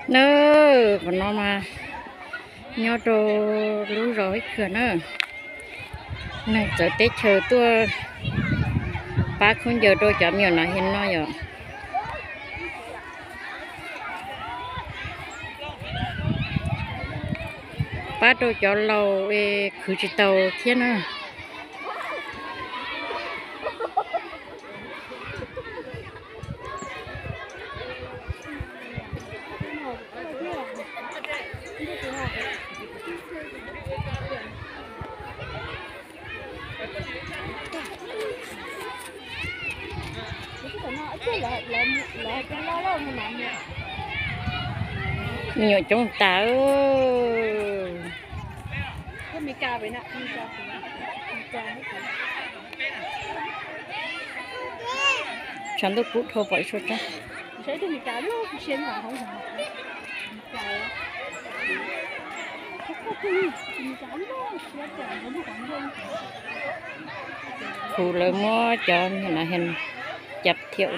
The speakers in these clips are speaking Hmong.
Na, qhov no mas nyob rau lub zos Hib Khwm na, neeg txawv teb chaws tuaj pab khaub ncaws rau cov me nyuam nas hias no yom. Pab rau cov laus es khwv tsis tau thiab na. Me nyuam coob tas. Tshav ntuj kub dhau pom ib suab tsaib. Kuv lawv muab cov niag no cab thiab.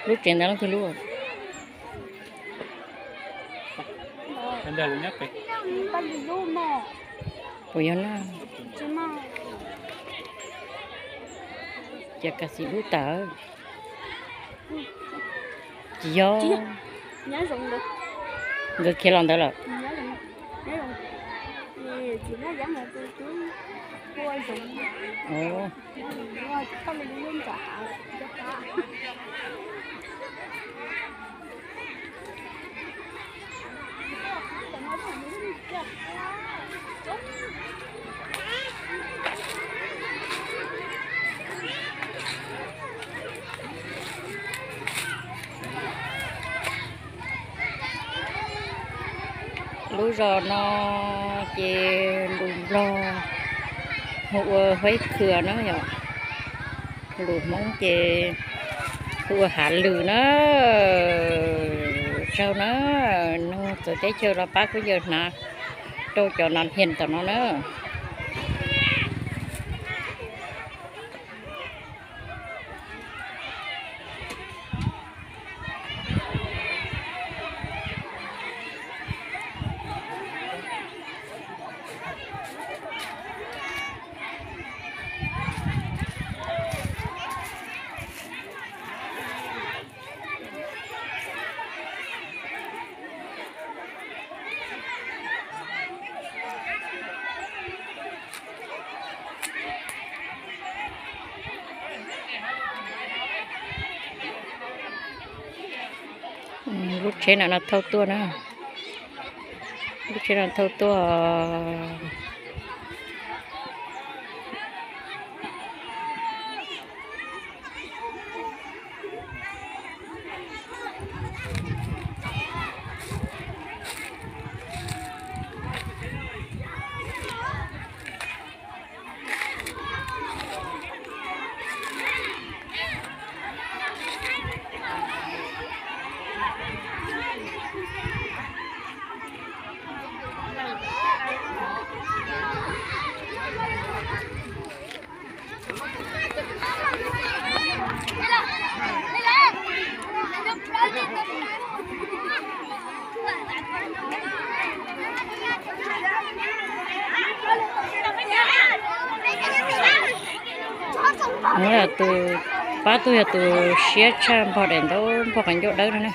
Lub tsev ntawd leej twg lub? Puas yog na? Ces kav xim lub tawm. Tsis yog. Nkawd khiav los ntawd lawm. Lub zos no ces lus Nplog hu ua Huab Khwm na yom. Lus Hmoob ces hu ua Hav Lwm na. Tsaug na, neeg txawv teb chaws los pab khaub ncaws hnav rau cov nas hias tom no na. Lub tsheb no no thauj tuaj na. Lub tsheb no thauj tuaj. Tus pab tub yog tus siab tshaj npog daim ntaub npog qhov ncauj dawb no na.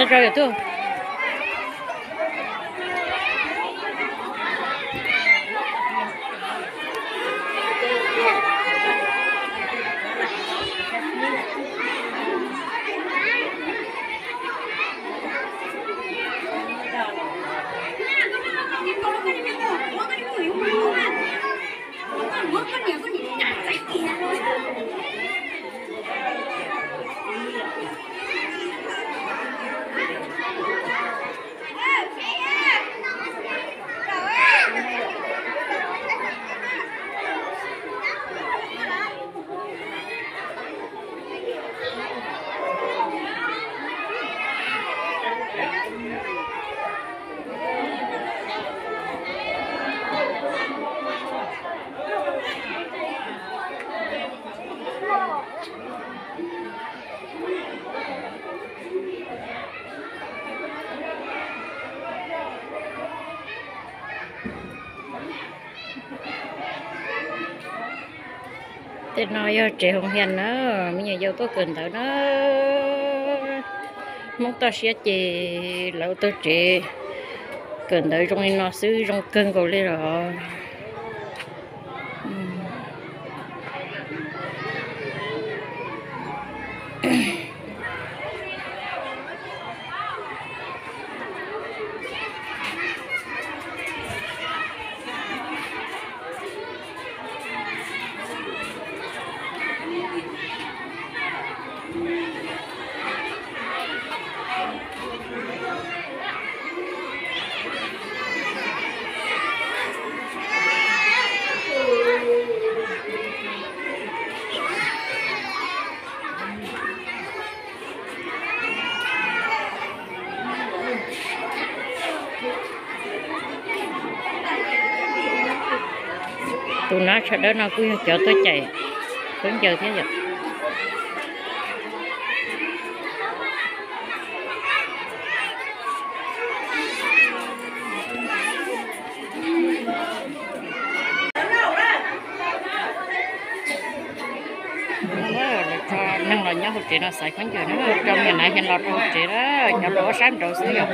Zog yog tuaj. Tej no yog tsev hoo hias na, me nyuam yaus tuaj kawm ntawv na. Hmoob toj siab ces lawv ua tau tsev kawm ntawv zoo li no xwb zoo kawg nkaus li los. Tus nab tsho dawb no kuj yog cov tuaj caim khaub ncaws thiab yom. Lawv tso neeg los nyob hauv tsev no xaiv khaub ncaws na, tso niam nav hias los rau hauv tsev na, cov hluas ob sab nraud xwb yom.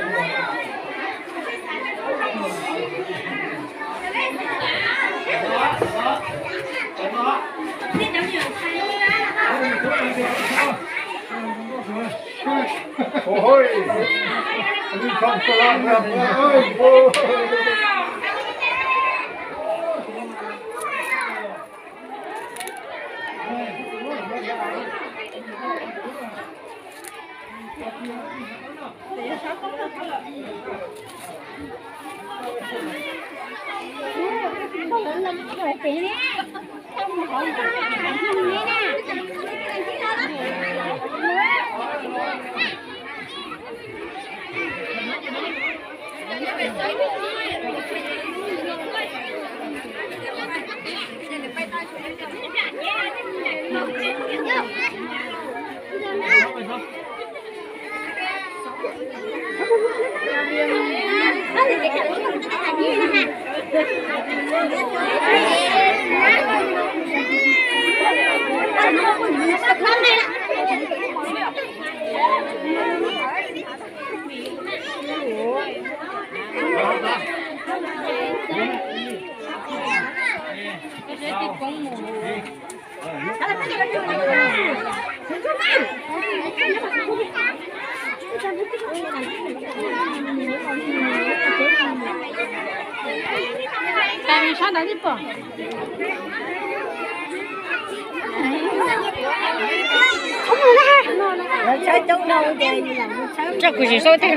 Tso kuv sim xauj teg.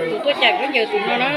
Tus tuaj caim khaub ncaws tus no na.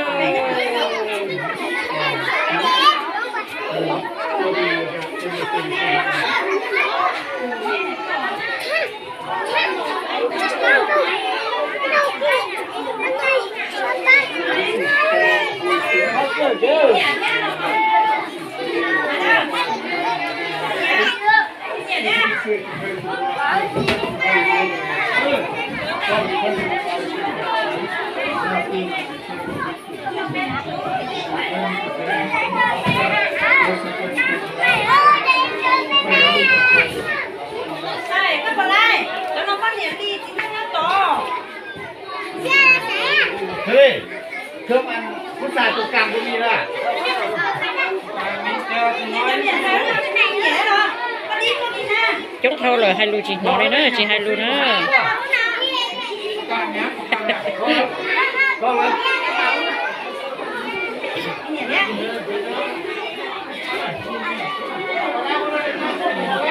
Coob dhau lawm hais lus tsis hnov li na, tsis hais lus na.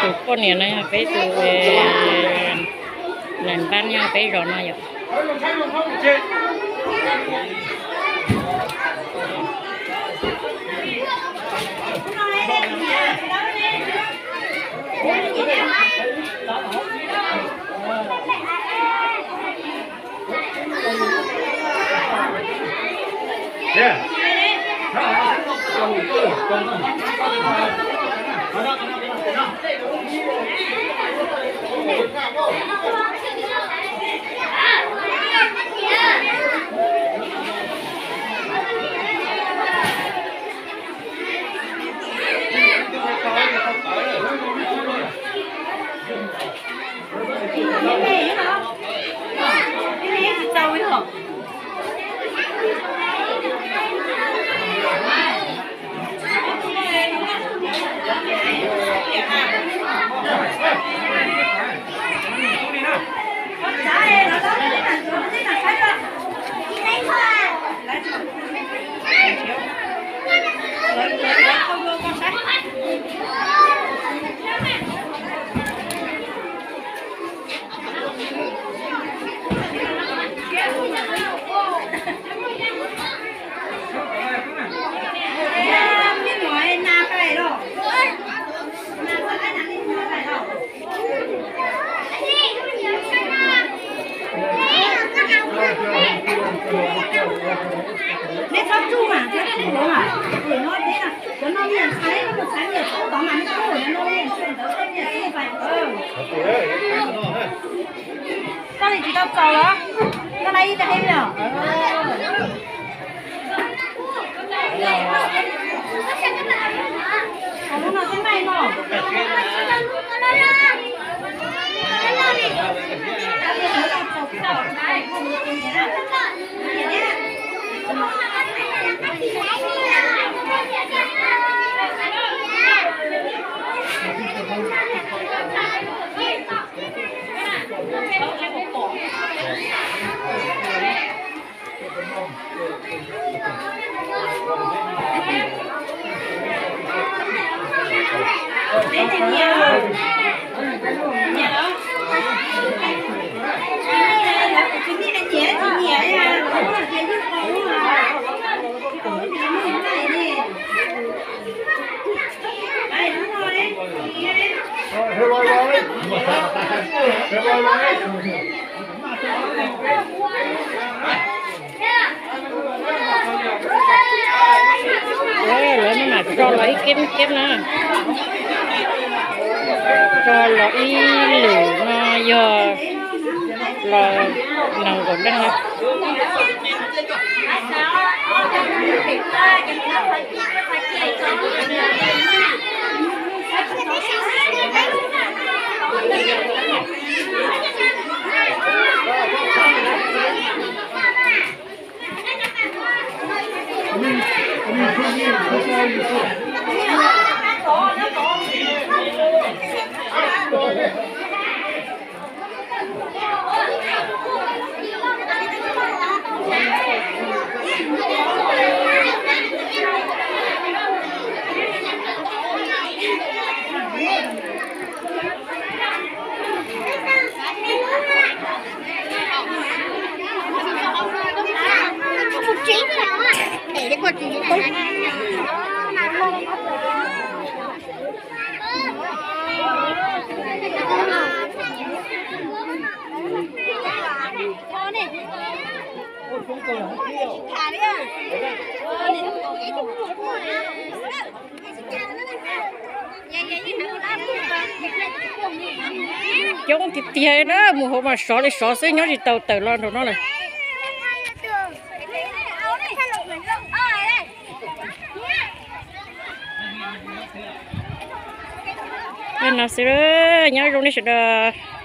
Tus poj niam no yog peb tus, nws npab nyob peb zos no yom. Koj li tsis tau txaus los? Koj na ib tag hib no. Lawv no mam tso los ib keb ib keb na. Tso los ib lwm no yog los nees nkaum leej na. Coob tiag tiag na, mus hauv mas sov li sov xwb, nyob tsis tau tawm los nraum no lawm. No xwb, nyob zoo nej sawv daws.